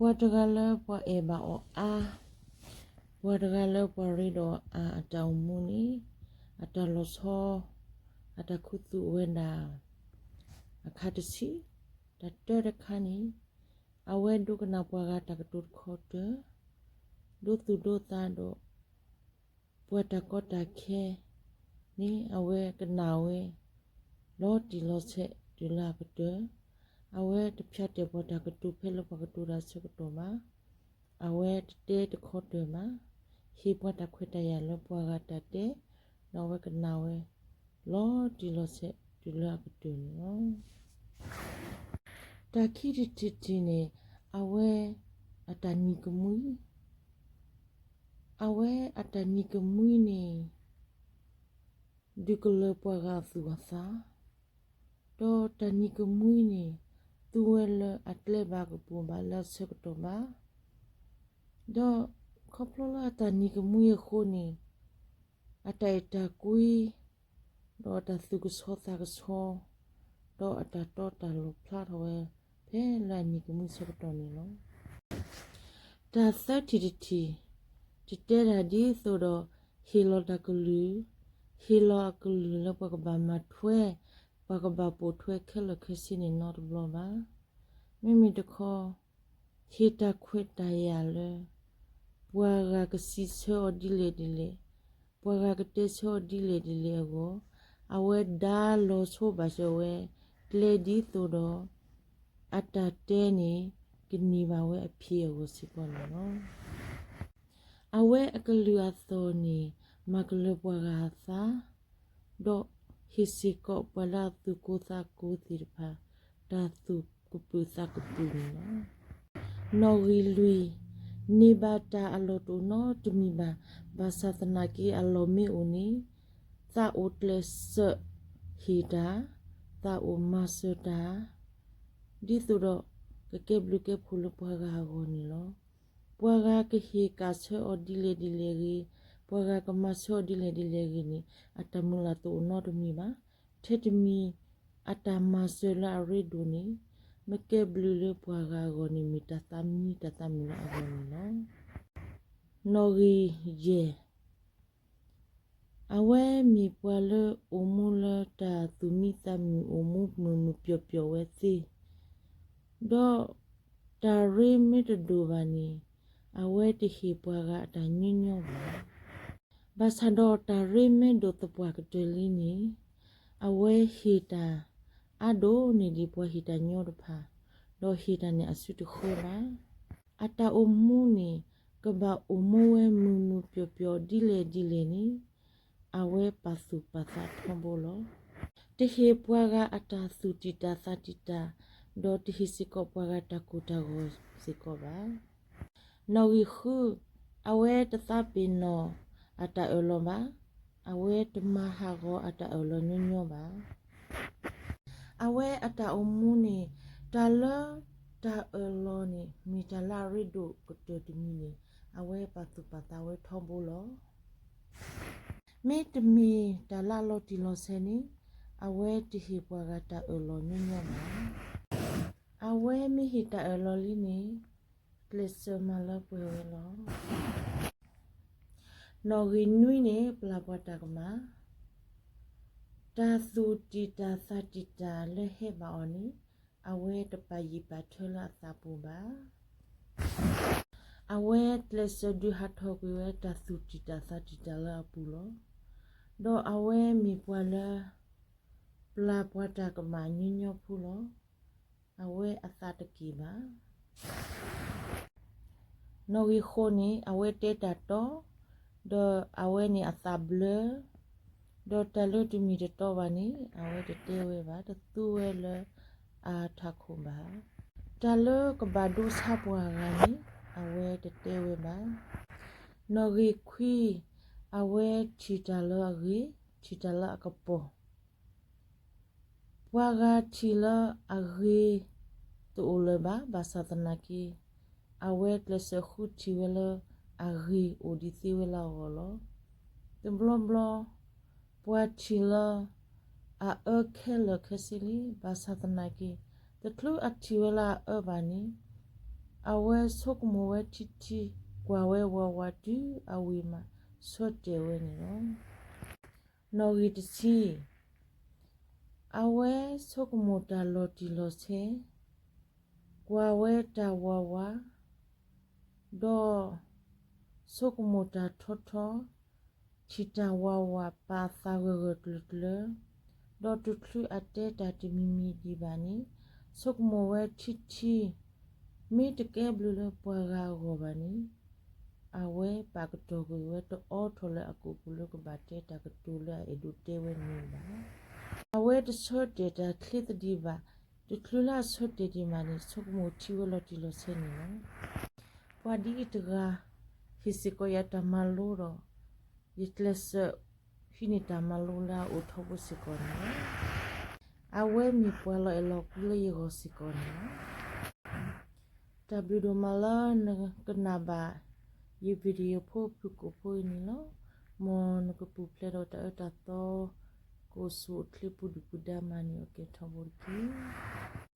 ပှၤတဂၤလၢပှၤအဲၣ်ဘၣ်အီၤအါ, ပှၤတဂၤလၢပှၤရ့ဒီးအါအတၢ်အိၣ်မူန့ၣ်, အတၢ်လီၤဆီ, အတၢ်ခူသူၣ်ဝဲဒၣ် အခါတဆံ, တၢ်တၢတခါန့ၣ်, အဝဲဒိကနၣ်ပှၤဂၤတၢ်ကတိၤတခီတၢၢ်, ဒိသူၣ်ဒိသးဒီး ပှၤတၢ်ကီတၢ်ခဲန့ၣ် အဝဲကနၣ်ဝဲ လီၤတံၢ်လီၤဆဲးတုၤလၢအကတၢၢ်, အဝဲတဖၠးတဲာ်ပှၤတၢ်ကတိၤဖဲလၢပှၤကတိၤတၢ်ဆၢကတီၢ်ဘၣ်, အဝဲတတဲတခီတၢၢ်ဘၣ်, ဟ့ၣ်ပှၤတၢ်ခွဲးတၢ်ယာ်လၢပှၤဂၤတၢ်တဲ, ဒီးအဝဲကနၣ်ဝဲ လီၤတံၢ်လီၤဆဲးတုၤလၢအကတၢၢ်န့ၣ်လီၤ. တၢ်ခံထံၣ်တထံၣ်န့ၣ်, အဝဲအတၢ်နံၤကမှံ, အဝဲအတၢ်နံၤကမှံန့ၣ် ဒုးကလၢၤပှၤဂၤအသူၣ်အသး, ဒီးတၢ်နံၤကမှံန့ၣ် သူဝဲလၢအကျဲဘၣ်ကပူၤဘၣ်လၢအဆၢကတီၢ်ဘၣ်, ဒီးခီဖျိလၢအတၢ်နံၤကမှံအဃိန့ၣ်, အတၢ်အဲၣ်တၢ်ကွံ ဒီးတၢ်သူၣ်ကဆှီသးကဆှီ, ဒီးအတၢ်တီတၢ်လိၤဖျါထီၣ်ဝဲ ဖဲလၢအနံၤကမှံဆၢကတီၢ်န့ၣ်လီၤ. တၢ်သၢထံၣ်တထံၣ်, တတဲတၢ်ဒ်သိးဒီး ဟ့ၣ်လီၤတၢ်ကလုၢ်, ဟ့ၣ်လီၤအကလုၢ်လၢပှၤကဘၣ်မၤထွဲ, ပှၤကဘၣ်ပိာ်ထွဲခဲလၢာ်ခဲဆ့န့ၣ်နီတဘျီဘၣ်. မ့မ့ၢ်တခီ ဟ့ၣ်တၢ်ခွဲးတၢ်ယာ်လၢ ပှၤဂၤကစံးဆၢအီၤဒ်လဲၣ်ဒ်လဲၣ်, ပှၤဂၤကတဲဆၢအီၤဒ်လဲၣ်ဒ်လဲၣ်အဂီၢ်, အဝဲဒါလီၤဆိဘၣ်စၢၤဝဲ ကျဲဒ်သိးဒီး အတၢ်တဲန့ၣ် ကန့ၢ်ဘၣ်ဝဲအဖံးအဂီၢ်စ့ၢ်ကီးန့ၣ်လီၤ. အဝဲအကလုၢ်အသီၣ်န့ၣ် မၤကလၢၤပှၤဂၤအသး, ဒီးဟ့ၣ်စ့ၢ်ကီးပှၤလၢအသူၣ်ကိၢ်သးကိၢ်သ့ၣ်တဖၣ် တၢ်သူၣ်ကပုာ်သးကပုာ်န့ၣ်လီၤ. နီၣ်ဂံၢ်လွံၢ်, န့ၢ်ဘၣ်တၢ်အလီၢ်တအိၣ်နီတမံၤဘၣ်, ဘၣ်ဆၣ်သနာ်က့အလီၢ်မ့ၢ်အိၣ်န့ၣ် သးအိၣ်ကျဲးစၢးဟ့ၣ်တၢ်, သးအိၣ်မၤစၢၤတၢ်, ဒ်သိးဒီးကကဲဘျုးကဲဖှိၣ်လၢပှၤဂၤအဂီၢ်န့ၣ်လီၤ. ပှၤဂၤကဟ့ၣ်ကၣ်ဆၢအီၤဒ်လဲၣ်ဒ်လဲၣ်ဂ့ၤ, ပှၤဂၤကမၤဆၢအီၤဒ်လဲၣ်ဒ်လဲၣ်ဂ့ၤန့ၣ် အတၢ်မုၢ်လၢ်တအိၣ်နီတမံၤဘၣ်. ထဲတမံၤ အတၢ်မၤစၢၤလၢအရ့ဒိၣ်န့ၣ် မ့ၢ်ကဲဘျုးလၢပှၤဂၤအဂီၢ်န့ၣ် မ့ၢ်တၢ်သးမံတၢ်သးမုာ်လၢအဂီၢ်န့ၣ်လီၤ. နီၣ်ဂံၢ်ယဲၢ်, အဝဲမ့ၢ်ပှၤလၢအိၣ်မူလၢတၢ်သူၣ်မံသးမုာ်အိၣ်မူမုာ်မုာ်ပျီၣ်ပျီၣ်ဝဲသ့, ဒီးတၢ်ရ့မ့ၢ်တဒိၣ်ဘၣ်န့ၣ် အဝဲတဟ့ၣ်ပှၤဂၤအတၢ်ညီညီဘၣ်. ဘၣ်ဆၣ်ဒီးတၢ်ရ့မ့ၢ်ဒိၣ်သပှၢ်ကတၢၢ်လံန့ၣ် အဝဲဟ့ၣ်တၢ်အါဒိၣ်န့ၢ်ဒံးပှၤဟ့ၣ်တၢ်ညီတဖၣ်, ဒီးဟ့ၣ်တၢ်န့ၣ်အစုတဃၢဘၣ်. အတၢ်အိၣ်မူန့ၣ် ကဘၣ်အိၣ်မူဝဲမုာ်မုာ်ပျီၣ်ပျီၣ်ဒ်လဲၣ်ဒ်လဲၣ်န့ၣ် အဝဲပာ်သူၣ်ပာ်သးထီဘိလီၤ. တဟ့ၣ်ပှၤဂၤအတၢ်သူၣ်တံာ်တာ်သးတံာ်တာ်, ဒီးတဟ့ၣ်စ့ၢ်ကီးပှၤဂၤတၢ်ကိၢ်တၢ်ဂီၤစ့ၢ်ကီးဘၣ်. နီၣ်ဂံၢ်ဃု, အဝဲတသးပ့ၤနီၣ်အတၢ်အၢၣ်လီၤဘၣ်. အဝဲတမၤဟးဂီၤအတၢ်အၢၣ်လီၤညီညီဘၣ်. အဝဲအတၢ်အိၣ်မူန့ၣ် တၢ်လၢတၢ်အၢၣ်လီၤန့ၣ် မ့ၢ်တၢ်လၢအရ့ဒိၣ်ကတၢၢ်တမံၤန့ၣ် အဝဲပာ်သူၣ်ပာ်သးဝဲထီဘိလီၤ. မ့တမ့ၢ်တၢ်လၢအလီၤတံၢ်လီၤဆဲးန့ၣ် အဝဲတဟ့ၣ်ပှၤဂၤတၢ်အၢၣ်လီၤညီညီဘၣ်. အဝဲမ့ၢ်ဟ့ၣ်တၢ်အၢၣ်လီၤလံန့ၣ် ကျဲးစၢးမၤလၢပှဲၤဝဲလီၤ. နီၣ်ဂံၢ်နွံန့ၣ် ပျၢ်ပှၤတၢ်ကမၣ်, တၢ်သူၣ်တံာ်တာ်သးတံာ်တာ်လၢဟဲဘၣ်အီၤန့ၣ် အဝဲတပာ်ယံာ်ပာ်ထၢလၢအသးပူၤဘၣ်. အဝဲကျဲးစၢးဒုးဟးထီၣ်ကွံာ်ဝဲတၢ်သူၣ်တံာ်တာ်သးတံာ်တာ်လၢအပူၤလီၤ. ဒီးအဝဲမ့ၢ်ပှၤလၢ ပျၢ်ပှၤတၢ်ကမၣ်ညီညီဖိလီၤ. အဝဲအသးတက့ၢ်ဘၣ်. နီၣ်ဂံၢ်ဃိးန့ၣ် အဝဲတဲတၢ်တီ, ဒီးအဝဲန့ၣ်အသးဘျၢ, ဒီးတၢ်လၢတမ့ၢ်တတီဘၣ်န့ၣ် အဝဲတတဲဝဲဘၣ်, တသူဝဲလၢအထးခိၣ်ဘၣ်. တၢ်လၢကဘၣ်ဒိဆါပှၤဂၤန့ၣ် အဝဲတတဲဝဲဘၣ်. နီၣ်ဂံၢ်ခွံ, အဝဲထံၣ်တၢ်လၢအဂ့ၤ, ထံၣ်တၢ်လၢအကပီၤ ပှၤဂၤထံၣ်လၢအဂ့ၤတအိၣ်လၢၤဘၣ်, ဘၣ်ဆၣ်သနာ်က့ အဝဲကျဲးစၢးဃုထံၣ်ဝဲလၢအဂ့ၤအိၣ်ဒံးသ့ဝဲလၢအဂီၢ်လီၤ. တဘျီဘျီ ပှၤထံၣ်လၢအအၢခဲလၢာ်ခဲဆ့လံ, ဘၣ်ဆၣ်သနာ်က့ တချုးအထံၣ်ဝဲလၢအအၢဘၣ်န့ၣ် အဝဲဆိကမိၣ်ဝဲထံထံ, ကွၢ်ဝဲဝးဝးတုၤအဝံၣ်မး ဆၢတဲာ်ဝဲန့ၣ်လီၤ. နီၣ်ဂံၢ်တဆံ, အဝဲဆိကမိၣ်တၢ်လီၤတံၢ်လီၤဆဲး, ကွၢ်ဝဲတၢ်ဝးဝး, ဒီးဆိကမိၣ်တၢ်ထီထီ, ထံၣ်တၢ်ဝးဝး ပာ်အသးဂၢၢ်ဂၢၢ်ကျၢၤကျၢၤ, ဒီးတချုးအတဲတၢ်တမံၤမံၤဒံးဘၣ်န့ၣ်, ဆိကမိၣ်ဝဲထံထံ, မ့ၢ်တကဲဘျုးလၢပှၤဂၤအဂီၢ်ဘၣ်န့ၣ်, အဝဲပာ်ကတီၢ်ကွံာ်ဝဲတအိးထီၣ်လၢအကိာ်ပူၤလၢကဘၣ်တဲတၢ်ကတိၤလၢအအဲၣ်ဒိးတဲဝဲန့ၣ်ဘၣ်. အဝဲတဆၢတဲာ်တၢ်ချ့သဒံးဘၣ်, တချုးလၢအဆၢတဲာ်ဒံးဘၣ်န့ၣ် ဆိကမိၣ်ထံဝဲလီၤတံၢ်လီၤဆဲးန့ၣ်လီၤ. ပှၤဒ်အံၤတဂၤ ဟ့ၣ်စ့ၢ်ကီးယၤတၢ်မၤလိဒီး ယကျဲးစၢးဟံးန့ၢ်တၢ်မၤလိလၢအအိၣ်ထီဘိစ့ၢ်ကီးန့ၣ်လီၤ. အဝဲမ့ၢ်ပှၤလီၤအဲၣ်လီၤကွံလၢယဂီၢ်စ့ၢ်ကီးန့ၣ်လီၤ. တၢ်ဘျုးဒိၣ်မးလၢနကနၣ်ဘၣ်ယ video ဖိဖုၣ်ကိာ်ဖိအံၤန့ၣ်လီၤ. မ်နကပူၤဖျဲးဒီးတၢ်အၢတၢ်သီ ကအိၣ်ဆူၣ်အိၣ်ချ့ပူၤဒုၣ်ပူၤဒါမၤန့ၢ်အီၤကဲထီဘိတက့ၢ်.